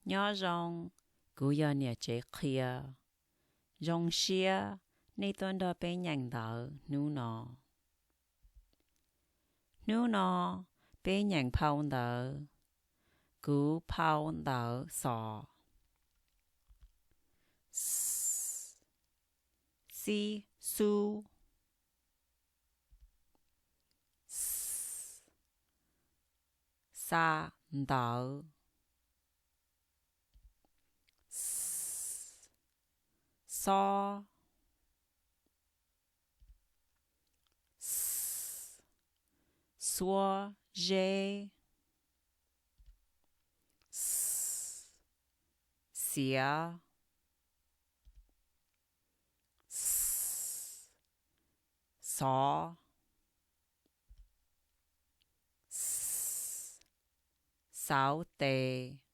Nyob zoo, kuv yog niam tsev qhia. Zoo siab nej tuaj nrog peb nyeem ntawv hnub no. Hnub no peb nyeem phau ntawv Kuv phau ntawv xos. Xib xub. Xa ntawv. Xob. Xuab zeb. Xiav. Xov. Xauv tes.